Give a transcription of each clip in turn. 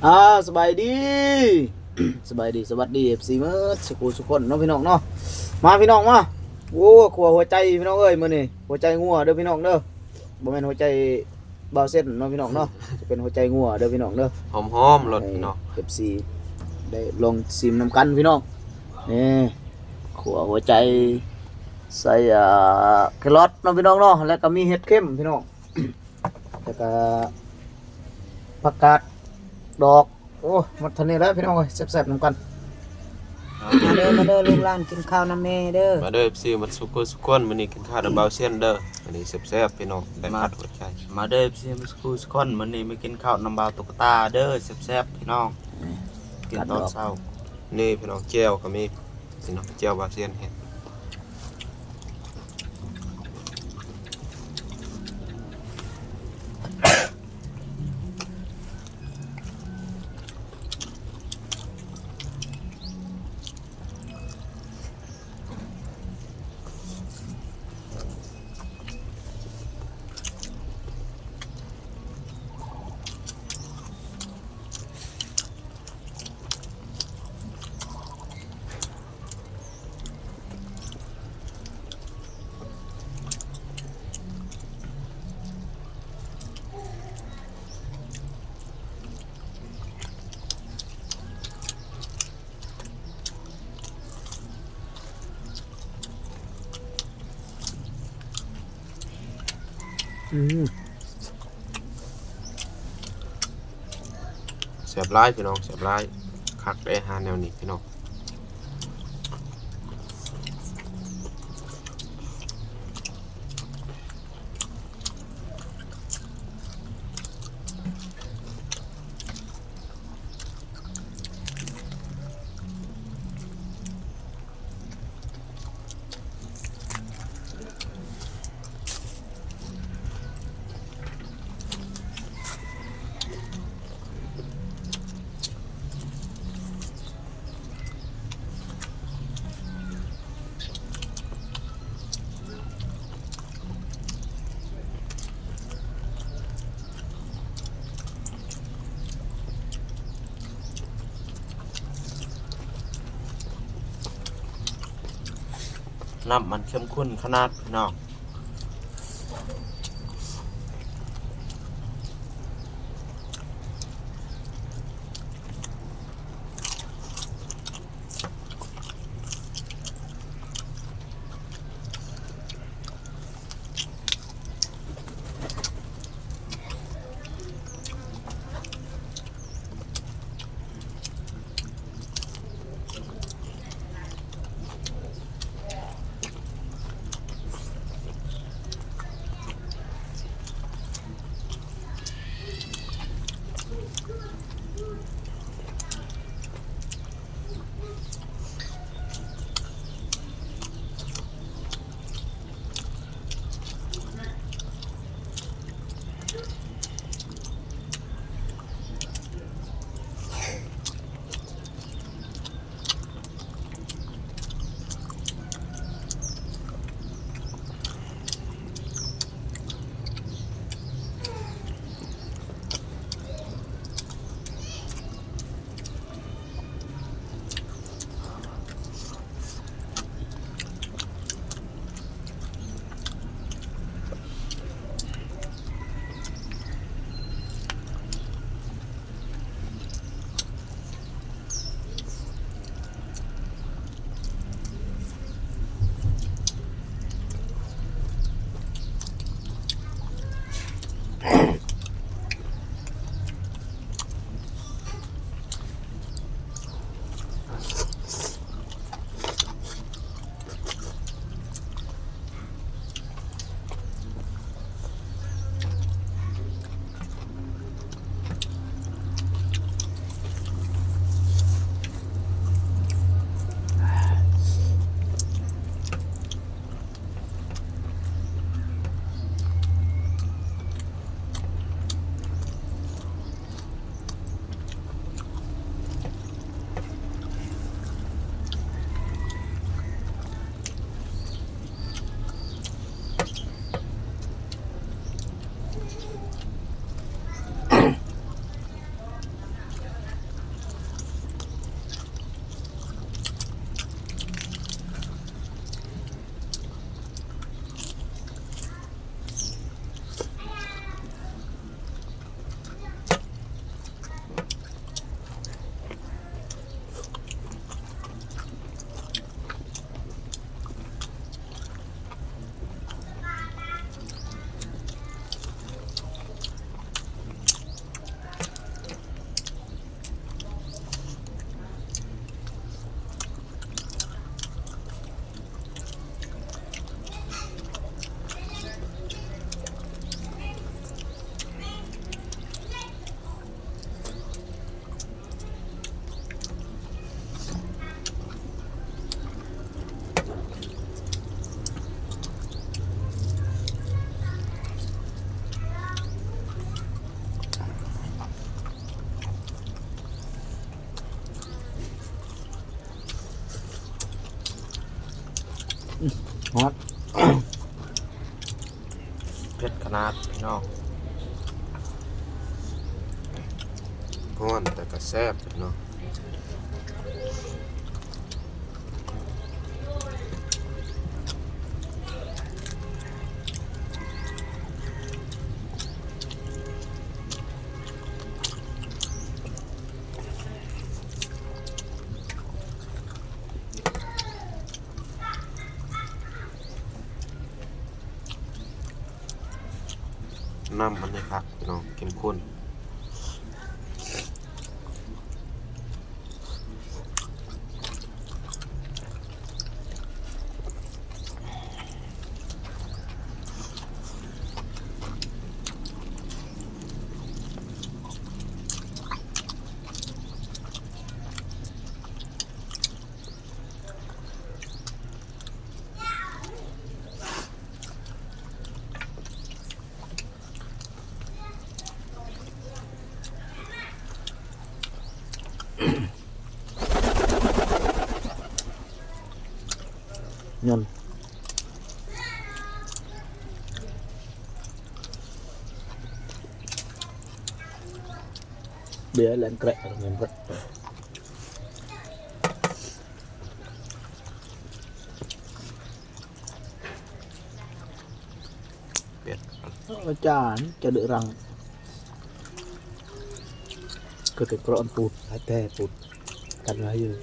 ອ່າ ສະບາຍດີ ສະບາຍດີ ສະຫວັດດີ ເອັຟຊີ ໝົດສູ່ຜູ້ສູ່ຄົນເນາະພີ່ນ້ອງເນາະ. ມາພີ່ນ້ອງມາ. ໂອ້ ຂົ້ວຫົວໃຈພີ່ນ້ອງເອີຍ ມື້ນີ້ຫົວໃຈງົວເດີພີ່ນ້ອງເດີ. ບໍ່ແມ່ນຫົວໃຈບ່າວເຊັນເນາະພີ່ນ້ອງເນາະ ຈະເປັນຫົວໃຈງົວເດີພີ່ນ້ອງເດີ. ຫອມໆ ໂລດພີ່ນ້ອງ ໃຫ້ ເອັຟຊີ ໄດ້ລອງຊີມນຳກັນພີ່ນ້ອງ. ນີ້ ຂົ້ວຫົວໃຈ ໃສ່ ອ່າ ແຄຣອດເນາະພີ່ນ້ອງເນາະ ແລ້ວກໍມີເຫັດເຂັມພີ່ນ້ອງ ແລ້ວກະຜັກກາດດອກ. ໂອ້ ໝົດເທົ່ານີ້ແຫຼະພີ່ນ້ອງເອີຍ ແຊບໆນຳກັນ. ມາເດີ ມາເດີ ລູກຫຼານກິນເຂົ້ານຳແມ່ເດີ. ມາເດີ ເອັຟຊີ ໝົດສູ່ຜູ້ສູ່ຄົນ ມື້ນີ້ກິນເຂົ້ານຳບ່າວເຊັນເດີ. ມື້ນີ້ແຊບໆພີ່ນ້ອງ ໄດ້ ມາ ຜັດຫົວໃຈ. ມາເດີ ເອັຟຊີ ໝົດສູ່ຜູ້ສູ່ຄົນ ມື້ນີ້ມາກິນເຂົ້ານຳບ່າວຕຸກກະຕາເດີ ແຊບໆພີ່ນ້ອງ. ນີ້ ກິນຕອນເຊົ້າ. ນີ້ພີ່ນ້ອງ ແຈ່ວກໍມີພີ່ນ້ອງ ແຈ່ວບ່າວເຊັນເຮັດ. ອືມ ແຊບຫຼາຍພີ່ນ້ອງ ແຊບຫຼາຍ ຄັກເດ້ ອາຫານແນວນີ້ພີ່ນ້ອງ. ນ້ຳມັນເຂັ້ມຂຸ້ນຂະໜາດພີ່ນ້ອງ. ອ ຮອດ ເຜັດຂະໜາດພີ່ນ້ອງ ຮ້ອນແຕ່ກະແຊບເນາະ. ນ້ຳມັນນີ້ຄັກພີ່ນ້ອງ ເຂັ້ມຂຸ້ນ. ຍ້ອນເບຍແລ່ນແກະແມ່ນເບິດ. ເປັດ ອາຈານຈະເດືອດຣັງ ຄືແຕ່ເກາະອັນປູດ ແທ້ປູດ ກັນໄວ້ຢູ່.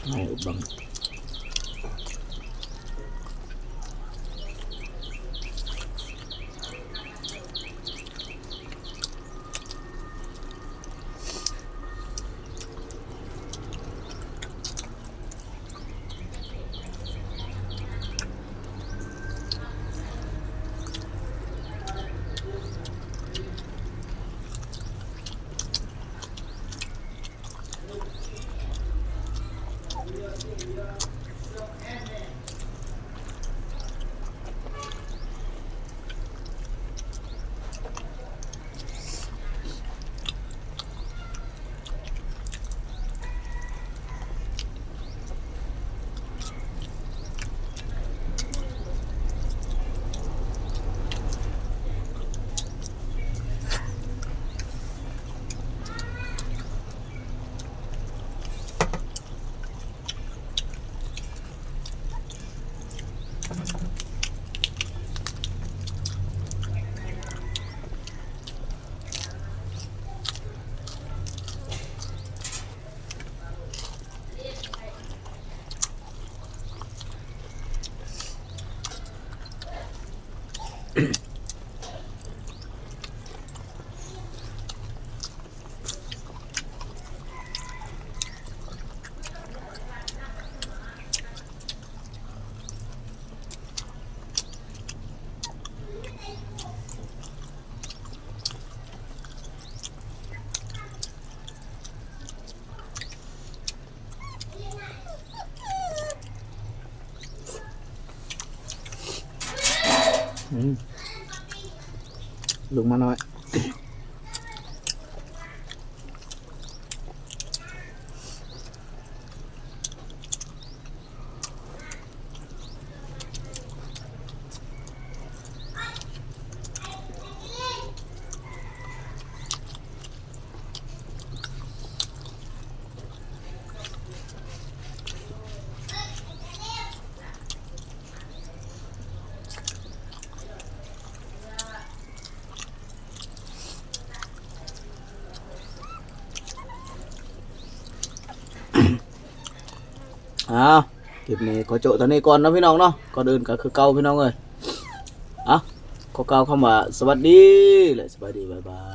ໃຫ້ອຸບບັງ. ອືມ ລົງມາໜ້ອຍ. ອ້າວ ຄລິບນີ້ຂໍໂຈະເທົ່ານີ້ກ່ອນເນາະພີ່ນ້ອງເນາະ. ກ່ອນອື່ນກໍຄືເກົ່າພີ່ນ້ອງເອີຍ ເອົ້າ ຂໍກ່າວຄຳວ່າສະຫວັດດີ ແລະ ສະບາຍດີ ບາຍບາຍ.